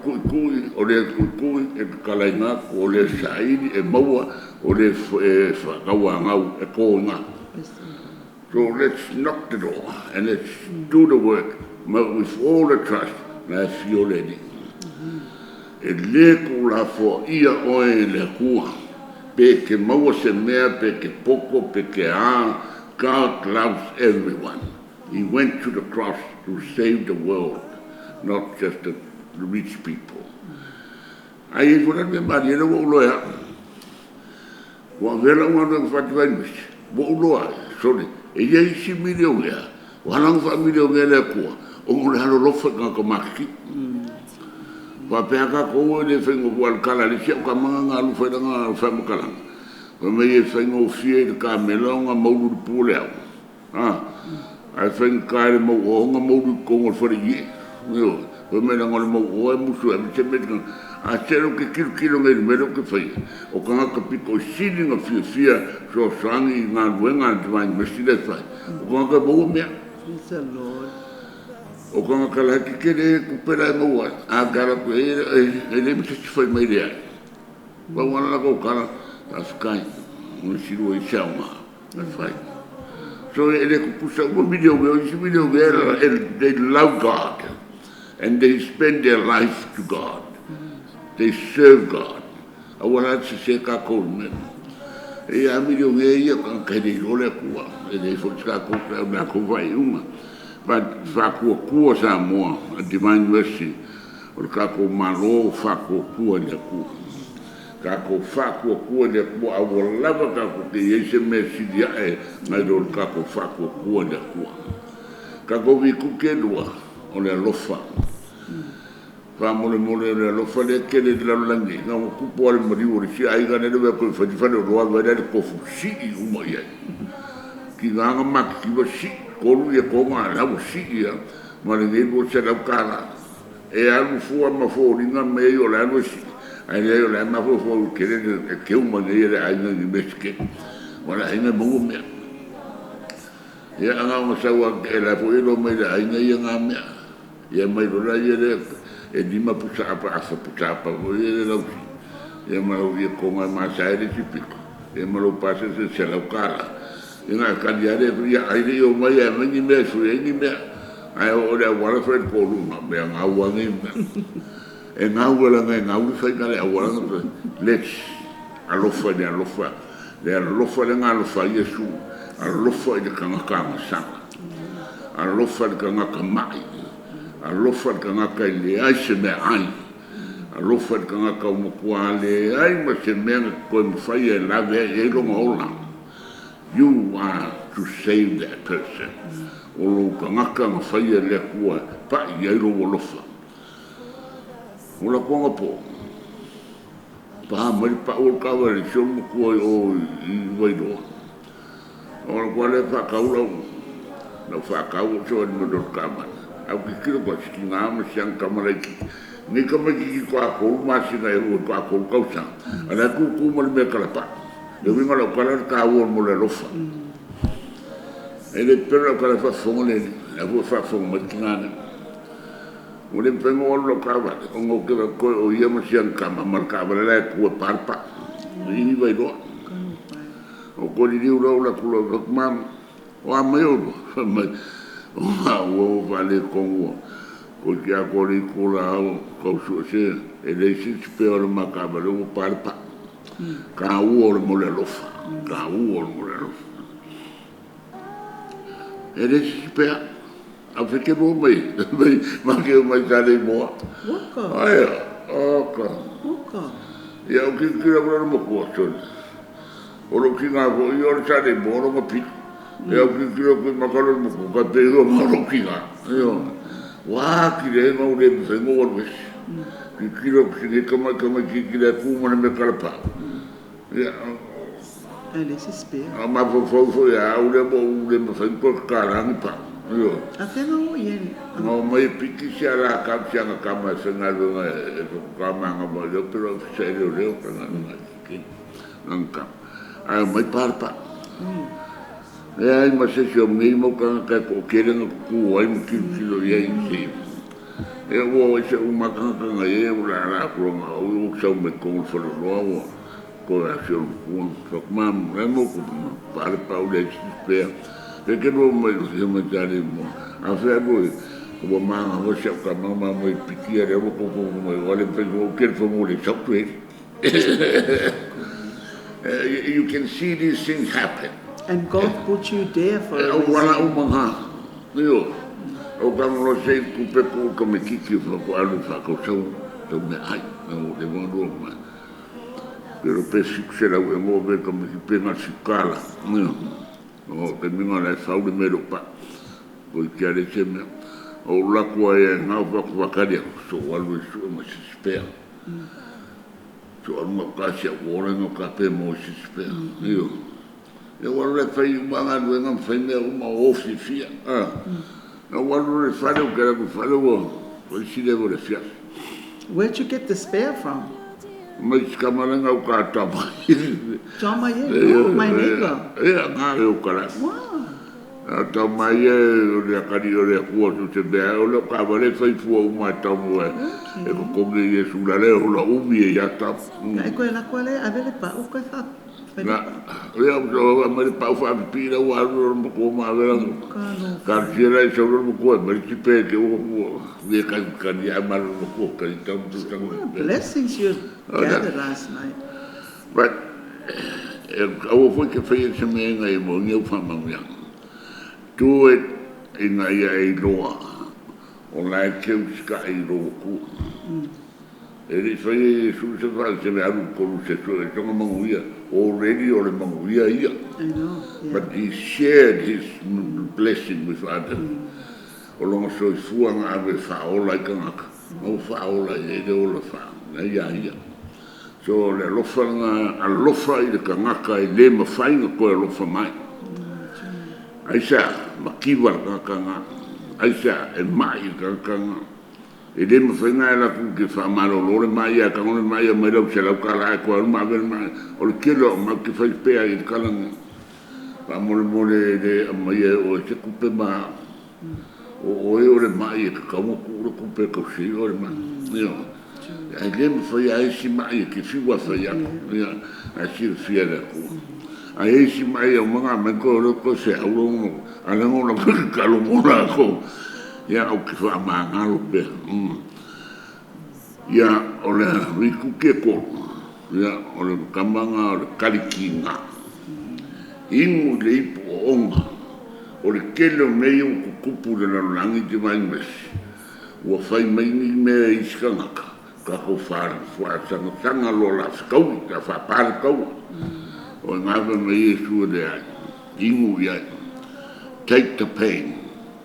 Kui kui o le kui kui e kala ina ko le saili e maua o le e whakaua ngau e ko ngā. So let's knock the door and let's do the work with all the trust na e fio le ni. E le ko la fo ia oe le kua. Pe ke maua se mea, pe ke poko, pe ke a. God loves everyone. He went to the cross to save the world, not just the rich people. Ai e fona me mari ele ua uloea. Ua vela ua no whati vai misi. Ua uloa, sorry. E ia isi milionea. O halanga wha milionea le kua. O ngore halo lofa ngā ka makiki. Wha pea ka kou e le whengo kua le kala le sia o ka manga ngā lu whaira ngā whamakalanga. Wha mei e whengo fie i le kamela o ngā mauru le pule au. Ai whengo ka le mau o ngā mauru kongo le whare ie. Wha mei la ngā le mau o e musu e me me a tero ke kilo kilo ngai mero ke whai. O ka ngā kapiko i sili ngā fia fia so sangi ngā luenga te mai mesi le whai. O ka ngā ka maua mea. Praise the Lord. O ka ngā kala ki kere kupera e maua. A kara ku e e le mse si whai mai rea. Wa wana la kau kala, ta whakai. Ngā siru e siao ngā. Na whai. So e le kupusa ua milio mea, isi milio mea, they love God. And they spend their life to God. They serve God. Aua la se se ka kou me. E ia milio mea ia ka kere i role kua. E le fo ka kou ka mea kou vai unga. But whakua kua sa moa, a Divine Mercy, o le kako malo whakua kua le kua. Kako whakua kua le kua, a ua lava kako ke iei se mea sili ae ngai lo le kako whakua kua le kua. Kako vi kuke lua, o le alofa. Wha mole mole o le alofa le kele le lalolagi. Ngā wa kupu ale mariu o le si aiga ne lewe koe whati whare o roa vai le kofu sii uma iai. Ki ngā ngā maki ki wa sii, kolu ia ko ngā lau sii ia, ma le ngei mo se lau kala. E alu fua ma fōringa me i o le alu sii. Ai le o le ma fo fo kere e ke uma nei le aiga ni meske. Ma le aiga maua mea. Ia anga o sau a e la fo ilo mai le aiga ia ngā mea. Ia mai lola ia le e lima pusa apa afa pusa apa fo ia le lausi. Ia ma lau ia konga ma sa e le tipiko. Ia ma lau pasa se se lau kala. Ia ngā kali ale ia ai le o mai e mai ni mea sui ai ni mea. Ai o le awala fo e kolu ngā mea ngā ua ngi mea. E ngā ua la ngā ngā ua fai ngā le awala ngā. Let's alofa le alofa. Le alofa le ngā alofa Iesu. Alofa i le kangaka agasala. Alofa i le kangaka mai. Alofa i le kangaka i le ai se mea ai. Alofa i le kangaka o makua le ai ma se mea na koe mawhai e lave ai e longa ola. You are to save that person. O lo kangaka nga whai e le kua pa i ai lo alofa. O la kuanga po. Paha mai pa o kawa le sio makua i o i wairoa. O la kua le whakau lau. Lau whakau o so ni mo ka Au ki kilo kwa siki ngā ma siang kamalaiki. Ni kamaiki ki kwa kou masina e ua kwa kou kausa. Ala ku ku ma le mea kalapa. Le winga lau kala ka ua mo le lofa. E le pera lau kala whafonga le ni. La fua whafonga mai ki ngā ne. O le mpengo o lau kawa. O ngau ke koe o ia ma siang kama. Ma le kawa le lai kua parpa. I vai roa. O kori riu lau la kula o mama. O a mai o mai. O ma ua o wale kongua. Ko ki a kori kula au kau sua se. E le si te peo le makawa le ua parpa. Ka ua o le mo le alofa. Ka ua o le mo le alofa. E le si te pea. A wheke mo mai. Ma ke o mai tare moa. Waka. Ai, oka. Waka. Ia o ki kira kura mo kua sone. O lo ki ngā fo i o le tare moa ronga piko. Ia o ki kira kura makalo mo kua ka te iwa ma lo ki ngā. Ia. Wā ki re ngau le mwhengo waru esi. Ki kira ki ne kamai kamai ki kira kūmane me kalapa. Ia. E le si spea. A ma fo fo fo ia au le mo ule mwhengo ka rangi pa. Ia. A whenga o ie. Ngā mai piki si ala ka si anga kama e whenga lunga e whakama anga mo leo pero se leo leo ka ngā ngā ki ngā kama. Ai mai parpa. E ai ma se si o ngi mo ka ka ko kere ngā kuku ai mo kilo kilo ia i se. E ua o se uma ka ka ngā e ula ala kura ngā o o sau me kongu whara roa ua ko a si o kua whakamam re mo ku parpa o le si pea. E ke roa mai o se mai tare mo. A whea roe, ua maanga hoa se au ka mama mai piki a le ua koko mai wale whenua o kere whango le sau tuhe. You can see these things happen. And God put you there for a O wala reason. o manga. Io. O ka mo se ku pe ku ka me kiki fa ko alu fa ko sau tau me ai. No le mo ro ma. Pero pe si se la e mo ve ka me ki pe nga sikala. Io. O te minga le sau le me ro pa. Ko ki ale se me. O la kua e ngā whaku wakaria. So alu e sua ma si spea. So alu ngā kasi a wora ngā kape mo si spea. Io. E waru le whai umanga luenga mwhai mea uma o fia. Na waru le whare o kera ku whare o o si le o le fia. Where'd you get the spare from? Mai sikamaranga o ka tama. John Maye, oh, my neighbor. Ia, ngā e o kara. Wow. A tau mai e o le akari o le akua tu te mea, o le ka wale whai fua uma e tau mua e ko konge i e sula le o la umi e ia tau. E koe la koe le ave le pa o koe wha. Na, ia o a mai pau wha pira o aru o mo ko ma vera. Ka tira i sau mo ko mai ti pe ke o o ye ka ka ni a ma mo ko ka i tau tu tau. What blessings you gathered last night. But e au foi ke whai se me ngai mo ni o wha mau Do it i ngā ia e loa. O lai ke usika i ro ku. E le whai e su se wha se me aru koru se su e tonga manguia. Already o le manguia ia. I know. Yeah. But he shared his blessing with others. O longa soifua ngā awe whaola i kangaka. Ngau whaola i e le ola wha. Ngā ia ia. So le alofa ngā alofa i le kangaka i le mawhai ngā koe alofa mai. Aisa makiwa le kangaka ngā. Aisa e mai le kangaka ngā. E le mawhai ngā e la ku ke whamalo lore mai a kangone mai a mai lau se lau kala e koe aru ma awele mai. O le kelo o mau ke whai pea i le kalanga. Faamolemole e le aumaia e oe se tupe ma o oe o le ma'i e tatau ona tuu le tupe e tausi ai oe e le ma'i. Ioe. Ae le mafai lava isi ma'i e te fiu lava e fai atu, ia, ae silafia e le Atua. Ae i ai isi ma'i e uma ona aumai toe o lea toe feau lou a o lea na ou alu atu e tatalo mo latou. Ia, ou te faamagalo pea. Ia, o le huituki e tolu, ia, o le tama lena o le Kalitiga, inu i le ipu oona. O le tele o mea ia ua tutupu i le lalolagi i vaimesi, ua fai mai ni mea e isi tagata, tatou faasagasaga loa o le a fetaui, o le a faapa le taua. O i ina fai mai ai Iesu, e leai, inu i ai, take the pain,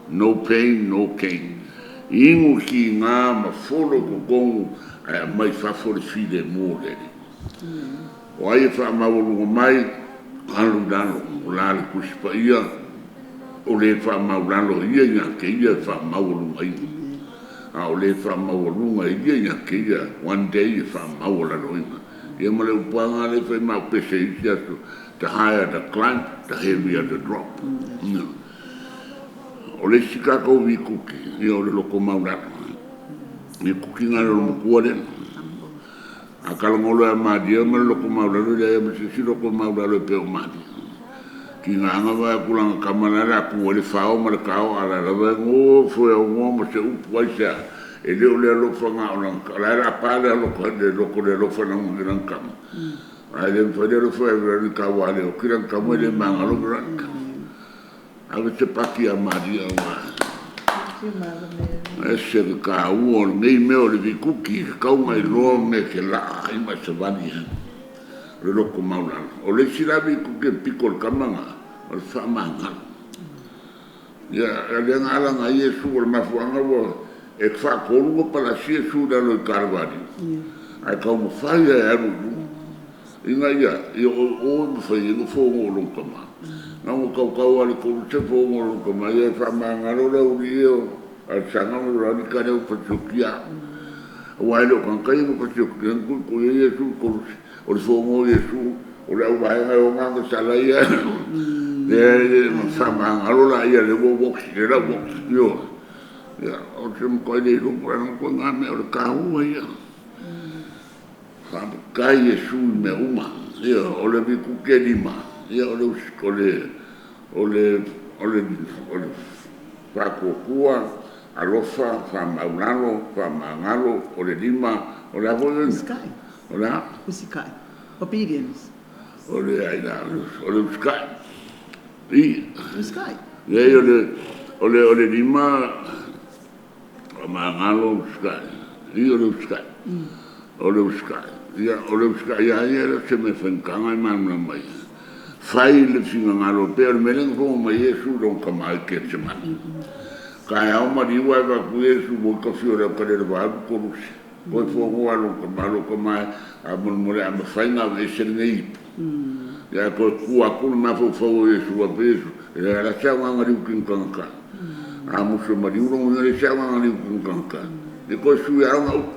no pain, no gain. Inu le tiga ma folo i totonu ae aumai i fafo le filemu o le Alii. O ai e faamaualuga mai, alu i lalo, o la le Tusi Paia, o le faamaualalo e ia ia te ia e faamaualugaina, a o le faamaualuga e ia ia te ia, one day e faamaualaloina. Ia ma le upu lava lena lea e fai ma au pese i isi aso, the higher the climb, the heavier the drop. O le isi tatou vikuti, ia o le loto maualalo. Vikuti na o le olomatua lea. A talanoa loa ia Maria ma le loto maualalo, e leai lava ma se isi loto maualalo e pei o Maria. Tiga lava ona vaai atu i lana tama la e o le a tu ai le fao ma le tao a o la e lava e nofo e aunoa ma se upu aisea, e le o le alofa na o lana tama, o la e o le a pa le loto le alofa i lana tama, ae le mafai le alofa ia Veronica aua a le oti lana tama e le magalo Veronica. Ave se paki ia Maria aua e ese le taua o lenei mea o le vikuti, e tatau ona iloa mea e te laa ai ma e savali ai. O le loto maualalo. O le isi la vikuti e pito i le tama lena, o le faamagalo. Ia, o lea na ala nai Iesu, o le mafuaaga ua e faatolu ona palasi Iesu i lalo i Kalevariu, ae taumafai lava e alu i luga, ina ia o e mafai ai ona fono i lona tama. Na ona tautau lava i le koluse fono i lona tama, ia e faamagalo le aualii ia o Alesana ma Veronica lea ua pasiotia au. Aua e le o tagata ia na pasiotia, na tuitui ai Iesu i le koluse. O le fono o Iesu, o le auvaega e ona agasala ia, lea e faamagalo laia lea ua oti, lea la ua oti. Ioe. Ia, ou te matuai le iloa po o le a ituaiga mea, o le taua ia. Faafetai Iesu i mea uma. Ioe, o le vikuti e lima, ia o le o le o le o le o le faatuatua, alofa, faamaualalo, faamagalo, o le lima, o le a foi le Usikai. O le a? Usikai. Obedience. O le ai la, o le usikai. I. Usikai. Leai, o le lima, faamagalo, usikai. I, o le usikai. O le usikai. Ia, o le usikai lava ia e le o se mea faigata ona e malamalama i ai. Fai le finagalo, pei o le mea lea na fono mai ai Iesu i lona tama i Ketesemane. Taeao maliu ae avatu Iesu mo le tafi o le aokalele vaeatu koluse. Toe fono lava i lona tama, lou tama e, faamolemole a mafai ona aveese lenei ipu. Ia ae toe tua atu le mafaufau o Iesu faapea Iesu, e leai lava se aoga na liu kini tagata. A musu e maliu lona uiga, e leai se aoga na liu kini tagata. Ia toe sui lava ona upu.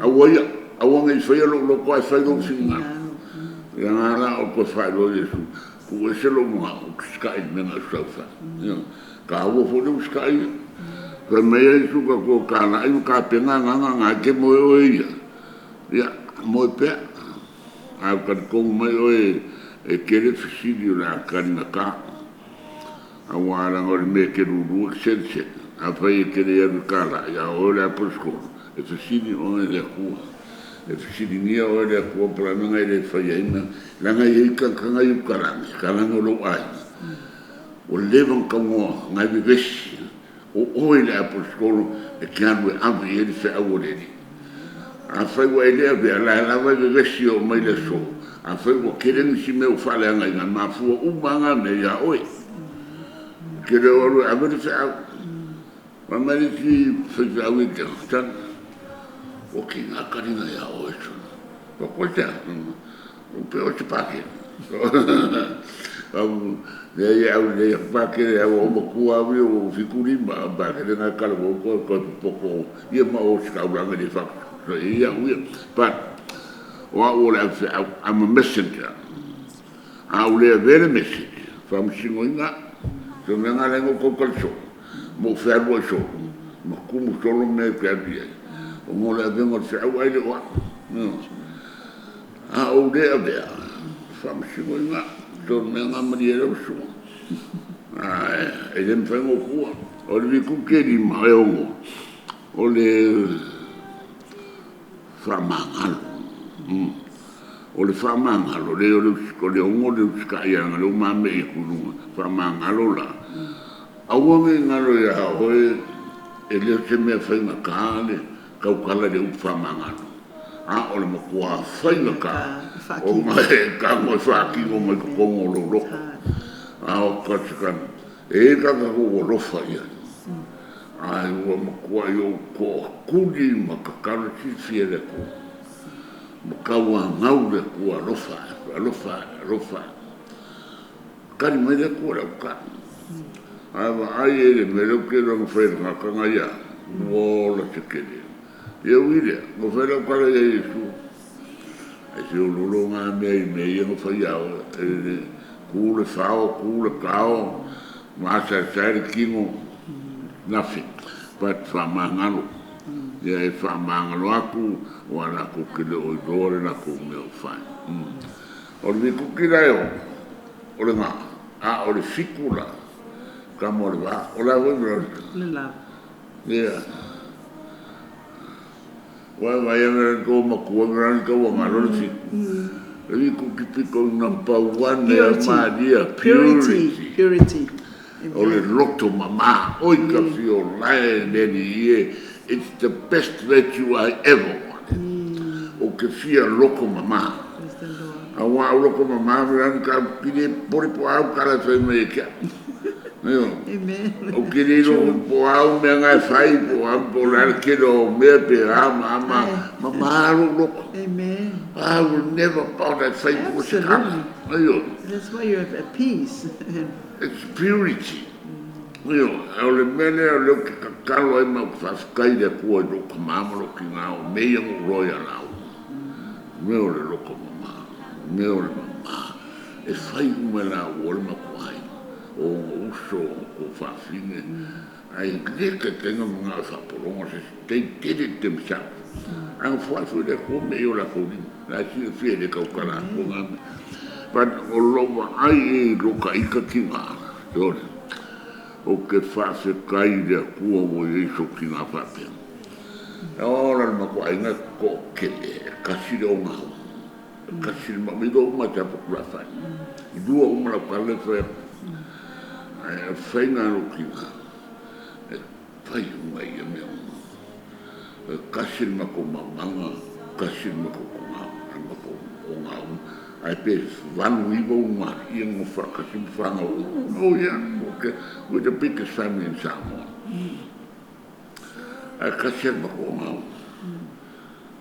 Aua ia, aua ne i faia lou loto ae fai lou finagalo. Ia na la o toe faailoa Iesu, tuu ese lou manao, ou te sika'i i le mea na e sau fai. Ioe. Taua foi le usikai ia. Fai mai ai Iesu, ta talai ma tapena agaga na e te moe oe ia. Ia, moe pea. A ua talitonu mai oe e tele fesili o le a taligata, aua leaga o le mea e te lulu e te selesele, afai e te le alu e talai, a o oe o le Aposetolo, e fesili oe e le Atua. E fesiligia oe e le Atua po o le a le mea na e le faia ai mea, leaga e i ai tagata na i utalagi, talagi o lou aiga, ua leva ona taunoa, na e vevesi, o oe le Aposetolo e te alu e ave i ai le feau a le Alii. Afai ua e le avea, o la e lava e vevesi e oo mai le aso. Afai ua tele nisi mea ua faaleagaina, e mafua uma lava na mea ia oe. E te le o alu e ave le feau. Fai mai le isi faifeau ia te au, Tana, ua tiga taliga ia oe. Ua koe se a? Ua pei o se Pakele. Leai au lelei atu Pakele au ua matua au ia ua 75 a o Pakele na e talavou koe toe popoto ia ma o ositaulaga e le faasoa ai au ia. But o au o le avefeau, I'm a messenger. A ou le avea le message, Faamasinoina so mea na ala ai ona ou tautala soo ma ou fealuai solo ma tumu solo mea ou te alu i ai ona o le avega o le feau ae le o au. A ou le avea, faamasinoina au. So o le mea lena malie lau susuga. E le mafai ona ou tuua. O le vikuti e 5 e 6, o le faamagalo. O le faamagalo, leai o le 6 o le usitai leaga o lea ua mamei atu i luga. Faamagalo la, aua ne i galo ia oe, e le o se mea faigata le tautala i le upu faamagalo, a o le matua faigata ona e tago e faatino mai totonu o lou loto. A o e i ai tagata ua ou alofa i ai, ae ua matuai ou tootuli ma tatalo, e silafia e le Atua, ma tauanau le Atua, alofa ae, alofa ae, alofa ae. Tali mai le Atua i lau tatalo. A vaai i ai i le mea lea ou te iloa na fai e le tagata lena ia au, ua ola se tele. Ia ui i lea, na fai lau tala ia Iesu, e feoloolo na mea i mea ia na fai ia oe, e tu le fao, tu le tao, masaesae le tino, nothing, but faamagalo. Ia e faamagalo atu, aua latou te le o iloa le latou mea o fai. O le vikuti la e 6, o le gā, a o le 7 la, tama o le va, o le a foi Veronica? Le lava. Ia. Ua e vaai Veronica ua matua Veronica ua galo le 7. Le vikuti pito number 1 e Maria, purity. Purity. O le loto mama, oi ka fio lae le alii e, it's the best virtue I ever wanted. Ou te fia loto mama. Praise the Lord. Aua au loko mama Veronica, ou te le popole po o a au tala e fai mai ia te au. Amen. Ou te le iloa foi po o a au mea na e fai, po o a, po o le a le tele o au mea pe a ma a ma, mama lou loto. Amen. I will never bother e fai po o se tala. Absolutely. Ioe. That's why you have a peace. It's purity. Ioe. O le mea lea o lea ou te tatalo ai ma ou te faafetai i le Atua i lou tama ma lou tina, o mea ia na ou iloa ia laua. O mea o le loto mama, o mea o le mama, e fai uma e laua le matua aiga, o ona uso, o ona tuafafine, ae le taitai ona manao e faapologa se isi. They did it themselves. Ae na foai foi le Atua mea i o latou lima. La e silafia e le tautala atu na mea. But o lou vaai i lou ita tina, sole, ou te faafetai i le Atua ua i ai sou tina faapea. E ola le matou aiga e toatele, e tasi le ogaoga, e tasi le i lua uma e Safotulafai, i lua uma lau tala e fai atu. Ae o le faiga a lou tina, e fai uma e ia mea uma. E tasi le matou mamaga, tasi le matou le matou ogaoga. Ae pe 8, 9 ulugalii e nonofo faatasi ma fanau uma. Oh yeah, okay. We're the biggest family in Samoa. Ae tasi lava le matou ogaoga.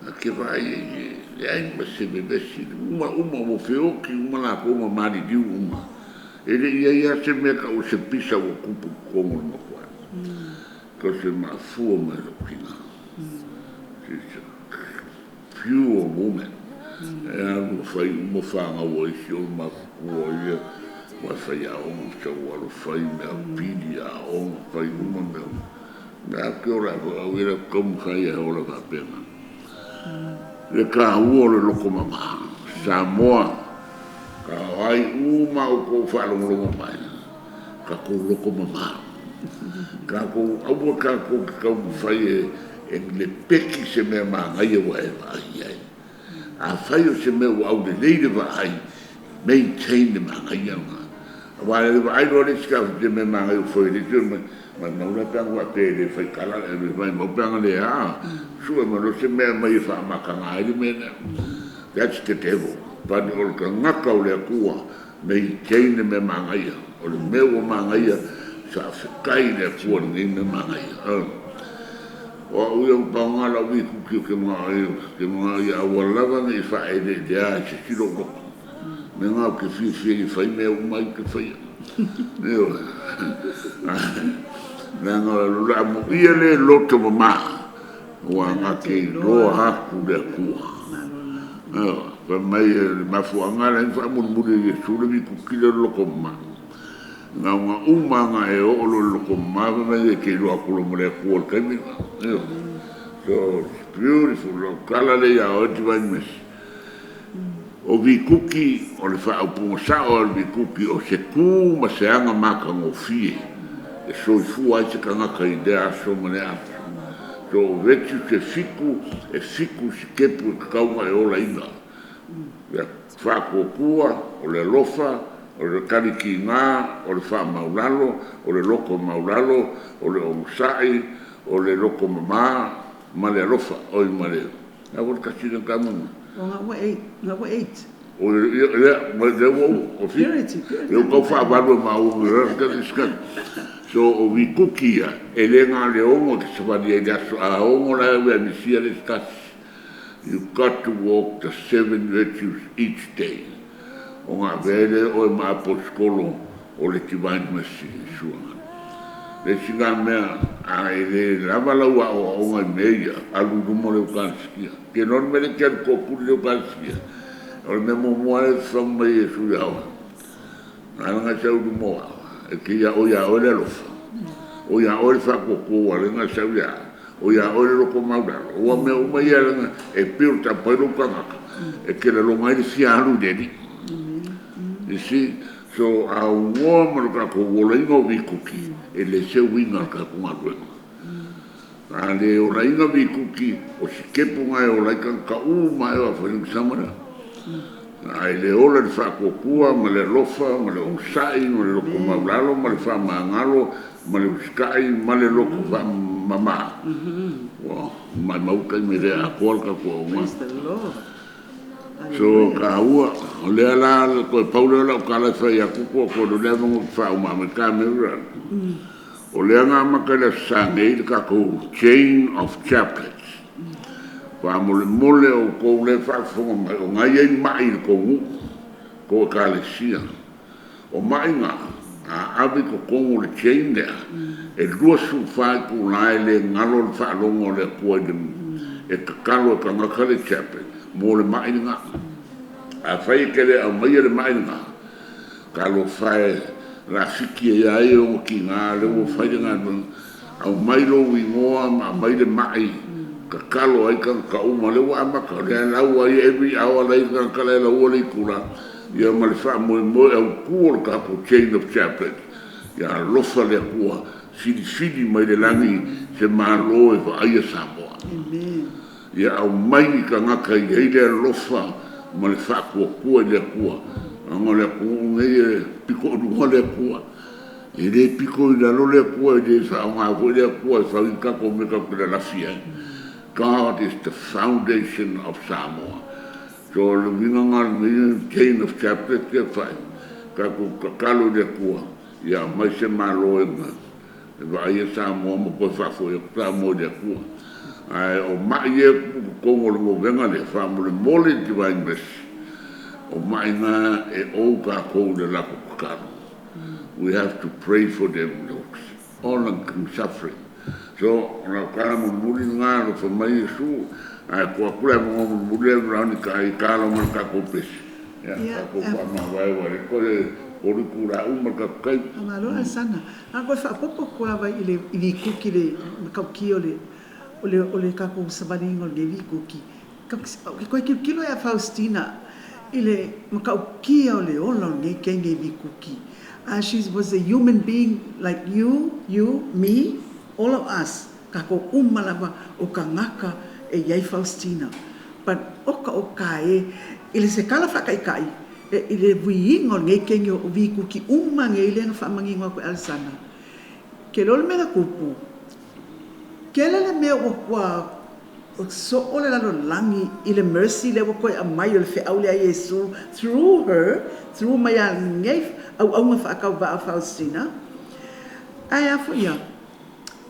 A ke vaai ai, leai ma se vevesi, uma uma ua feoti uma latou ma maliliu uma. E le i i ai lava se mea tau o se pisa ua tupu i totonu o le matou aiga. Because e mafua mai lou tina. She's a pure woman. E alu e fai uma fanau a isi o le mafutua ia, ua e faiaoga, sau alu fai mea pili aoga, fai uma mea uma. Mea ke ola e au ia taumafai e ola faapena. Le taua o le loto mama. Samoa, ka ai uma o kou whaalongolongo mai. Tatou loto mama. Tatou aua tatou te taumafai e le peki se mea magaia ua e vaai ai. Afai o se mea ua aulelei le vaai, maintain le magaia lena. Aua le vaai loa le isi tatou te mea magaia ua foi le isi mai, mai mau la pe ana faapea e le fai tala, mai mau pe ana le a, sue mai loa se mea mai e faamataga ai le mea lea. That's the devil. But o le tagata o le Atua, maintain le mea magaia. O le mea ua magaia, faafetai i le Atua lenei mea magaia. O au ia paoga lau vikuti o ke mga ia aua lava nei faaeleelea i se isi lou loto. Mea na ou te fiafia i fai mea uma ai ou te faia. Ioe. Leaga o le a muia le loto mama, ua na te iloa atu le Atua. Ioe. Fai mai le mafuaaga lea na faamulimuli e Iesu le vikuti lea o le loto mama. Na o ga uma lava na e oo loa i le loto mama fai mai e te iloa atu loa ma le Atua i le taimi lena. Ioe. So it's beautiful. O lau tala lea ia oe Divine Mercy. O vikuki, o le faaupuga sao lava o le vikuki, o se tu ma se aga matagofie e soifua ai se tagata i lea aso ma lea aso. So o virtues e fitu, e fitu sitepu e tatau ona e olaina. Le faatuatua, o le alofa, o le talitiga, o le faamaualalo, o le loto maualalo, o le onosai, o le loto mama ma le alofa. Oi ma le, o le a foi le tasi lea na taua? O ga ua eight, ga ua eight. O lea ua uma, o fitu. Lea ua tau faavalu e maua. So o vikuki ia, e le na o le 6 e te savali ai i le aso, a 6 la e ua misia le isi tasi. You got to walk the seven virtues each day. Ona avea ai lea o oe ma aposikolo o le Divine Mercy Isuanga. Le isi la mea, a e le lava lau aoaoga i mea ia, alu i luma o le Eukalisitia. E te iloa le mea lea e te alu tootuli i le Eukalisitia? O le mea muamua lava lea e fafaga mai e Iesu ia oe, a lea na e sau i luma o au, e te o ia oe le alofa, o ia oe le faatuatua ua ala ai ona e sau ia au, o ia oe le loto maualalo. Aua o mea uma ia leaga e build up ai lou tagata, e te lagona ai le fia alu i le Alii. You see? So a aunoa ma le tatou olaina o vikuki, e leai se uiga o le tatou galuega. A le olaina vikuki, o sitepu na e ola ai tagata uma lava e o a fai le sama lea. Ae le ola i le faatuatua ma le alofa ma le onosai ma le loto maualalo ma le faamagalo ma le usitai ma le loto faamama, ua maumau le taimi e le atoa le tatou auaunaga. So, taua, o lea la, toe pau lea o lau tala e fai atu po o le avanoa ou te faauma mai kamera. O lea na amata i le Aso Sa nei le tatou chain of chaplets. Faamolemole outou lea e faafofoga mai, o na e i ai mai i le tou nuu, tou ekalesia. O mai na, a ave i totonu o le chain lea, e 24 itula e le galo le faalogo a le Atua i le e tatalo e tagata le chaplain mo le mai lena. Afai e te le aumaia le mai lena, talofa e, o le a fiki ai lava ia ona tiga lea ua fai le galuega. Aumai lou igoa ma aumai le mai, tatalo ai tagata uma. O lea ua amata, o lea e lau ai every hour la e i ai le tagata la e laua le itula, ia ma le faamoemoe autu o le tatou chain of chaplains, ia alofa le Atua, filifili mai le lagi se Malo e vaaia Samoa. Ia aumai ni tagata e i ai le alofa ma le faatuatua i le Atua, leaga o le atunuu lenei e pitoolua le Atua. E le pito i lalo le Atua, e le faaaoga foi le Atua e fau ai ni tatou mea tatou te lalafi ai. God is the foundation of Samoa. So o le uiga lena o lenei chain of chaplets lea e fai, tatou tatalo i le Atua ia aumai se Malo e vaaia Samoa ma toe faafoi atu Samoa i le Atua. Ae o mai ia e tupu i totonu o le novena lea, faamolemole i le Divine Mercy, o mai na e ou tatou i le latou tatalo. We have to pray for them, all the suffering. So, o lau tala mulimuli lena, alofa mai Iesu, ae tuu atu le avanoa mulimuli lea Veronica i tala ma le tatou pese. Ia, tatou faamavae aua e le toe 3 itula uma le tatou taimi. Faamalo Alesana. Na ona toe faaopoopo atu lava i le likoki i le matautia o le o le tatou savaliina o lenei likoki. Ou te toe tilotilo ia Faustina i le matautia o le ola o lenei teine likoki. She was a human being like you, you, me, all of us, tatou uma lava o tagata e i ai Faustina. But oka oka e, i le se tala faataitai, i le vuiina o lenei teine o vikuki uma nei lea na faamanino atu e Alesana. Ke iloa le mea na tupu, tele le mea ua soo le lalolagi i le mercy lea ua toe aumai o le feau lea a Iesu through her, through mai a lenei auauna faatauvaa o Faustina. Ae a foi ia,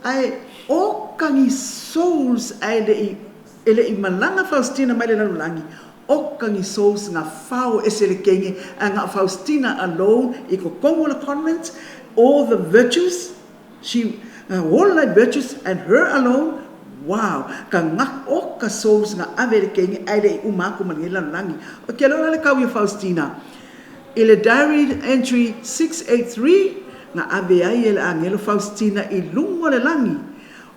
ae oka ni souls ae le i e le i malaga Faustina mai le lalolagi, oka ni souls na fao ese le teine ae na o Faustina alone i totonu o le convent, all the virtues, she na ola i virtues and her alone, wow, ka na oka souls na ave e le teine ae le i uma atu ma lenei lalolagi. O te iloa la le kau ia Faustina i le diary entry 683. Na ave ai e le agelo Faustina i luga o le lagi.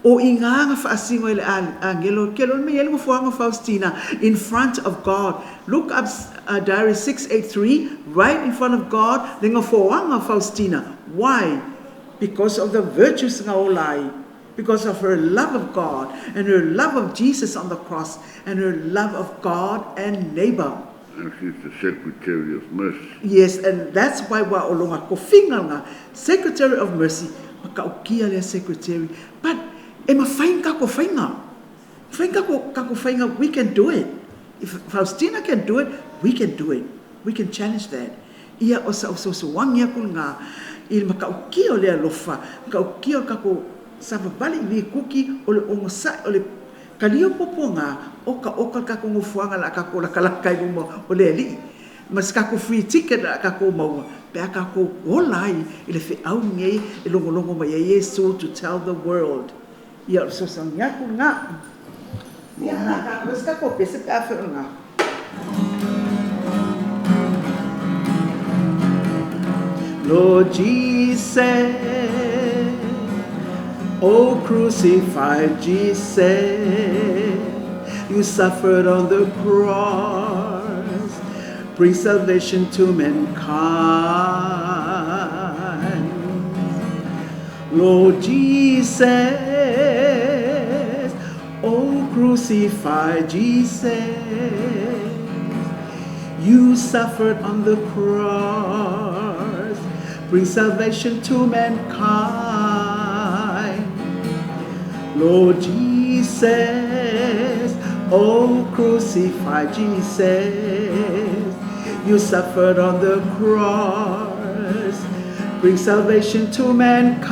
O i ina na faasino ai e le agelo ke le mea i ai le nofoaga o Faustina in front of God. Look up Diary 683, right in front of God, le nofoaga o Faustina. Why? Because of the virtues na ola ai. Because of her love of God and her love of Jesus on the cross and her love of God and neighbor. And she's the Secretary of Mercy. Yes, and that's why ua o lona tofiga lena, Secretary of Mercy, matautia lea Secretary. But e mafai ni tatou faiga. Mafai ni tatou faiga, we can do it. If Faustina can do it, we can do it. We can challenge that. Ia, o sa'u sosoagi aku lena i le matautia o le alofa, matautia o le tatou savavali i likuki o le onosai, o le talia o puapuaga, okaoka le tatou nofoaga o le a tatou latalata i luma o le Alii, ma se tatou free ticket o le a tatou maua pe a tatou ola ai i le feau lenei e logologo mai ai Iesu to tell the world. Ia, o le fesoasoani atu lena. Ia, o le a tatou se tatou pese pe a fai o lena. Lord Jesus, oh crucified Jesus, you suffered on the cross, bring salvation to mankind. Lord Jesus, oh crucified Jesus, you suffered on the cross, bring salvation to mankind. Lord Jesus, oh crucified Jesus, you suffered on the cross, bring salvation to mankind.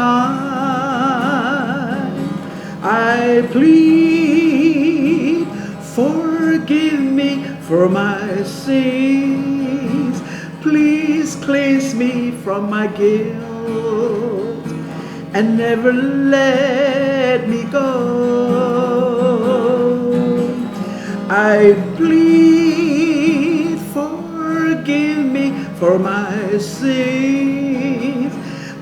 I plead, forgive me for my sins. Please cleanse me from my guilt and never let me go. I plead, forgive me for my sins.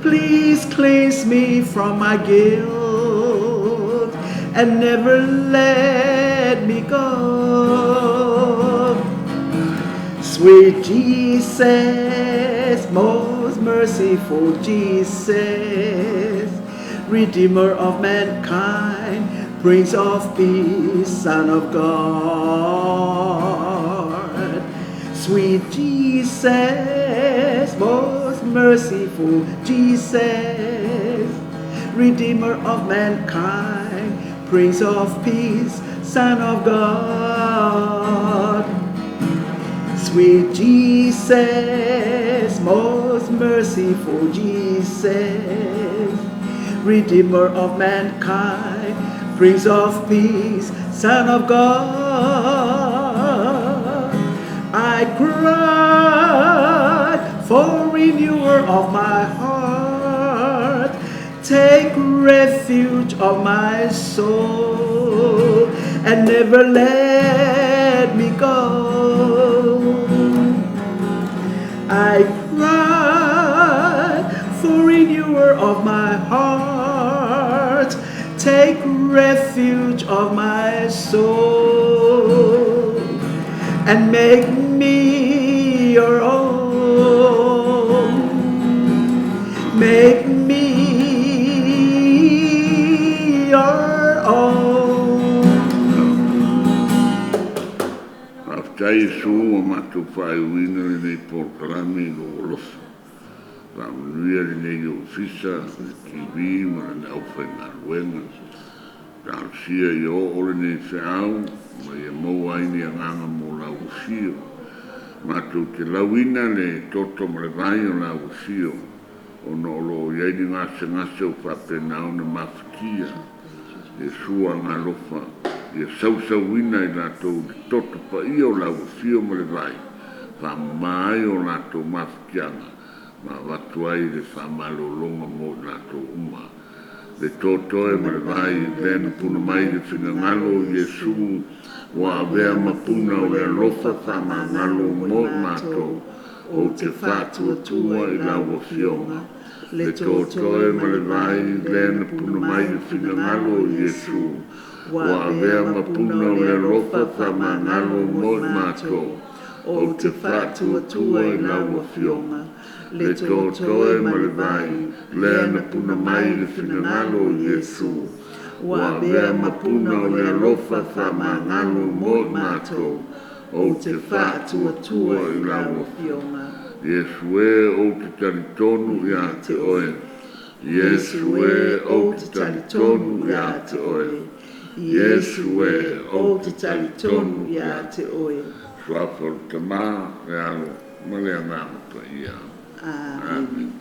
Please cleanse me from my guilt and never let me go. Sweet Jesus, most merciful Jesus, Redeemer of mankind, Prince of Peace, Son of God. Sweet Jesus, most merciful Jesus, Redeemer of mankind, Prince of Peace, Son of God. Sweet Jesus, most merciful Jesus, Redeemer of mankind, Prince of Peace, Son of God. I cry for renewer of my heart. Take refuge of my soul and never let me go. I cry for renewer of my heart. Take refuge of my soul and make me your own. Make me your own. Faafetai Iesu ua matou faaiuina lenei polokalame i lou alofa. Faamanuia lenei Ofisa, le TV ma lana aufaigaluega. Talosia ia oo lenei feau ma ia maua ai ni agaga mo lau afio. Matou te lauina le toto ma le vai o lau afio ona o lo o i ai ni gasegase o faapena ona mafatia. Iesu Agaalofa, ia sausauina i latou i le toto paia o lau afio ma le vai, faamama ai o latou mafatiaga ma avatu ai le faamalologa mo i latou uma. Le totoe ma le vai lea na puna mai le finagalo o Iesu ua avea ma puna o le alofa faamagalo mo i matou, ou te faatuatua i lau Afioga. Le Le totoe ma le vai lea na puna mai le finagalo o Iesu, ua avea ma puna o le alofa faamagalo mo i matou. Ou te faatuatua i lau Afioga, le totoe ma le vai lea na puna mai le finagalo o Iesu, ua avea ma puna o le alofa faamagalo mo i matou. Ou te faatuatua i lau Afioga. Iesu e, ou te talitonu ia te oe. Iesu e, ou te talitonu ia te oe. Iesu e, ou te talitonu ia te oe. Suafa o le Tama, le Alo, ma le Agaga Paia. Amen. Amen.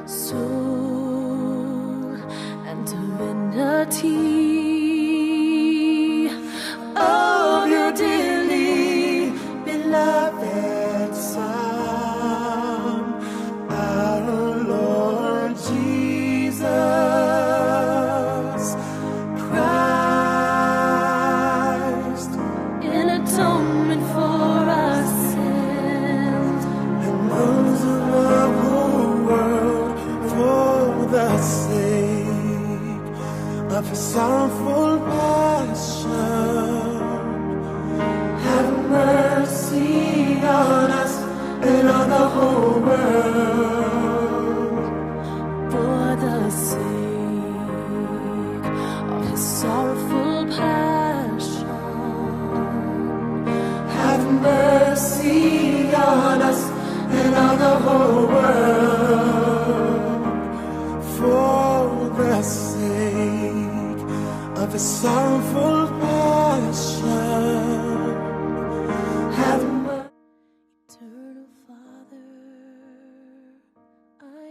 Soul and divinity of your dearly Beloved Son, our Lord Jesus Christ, in atonement for our sins, and those of the whole world, for the sake of his sorrowful passion. Have mercy on us and on the whole world. For the sake of his sorrowful passion, Have mercy on us and on the whole world. For the sake of his sorrowful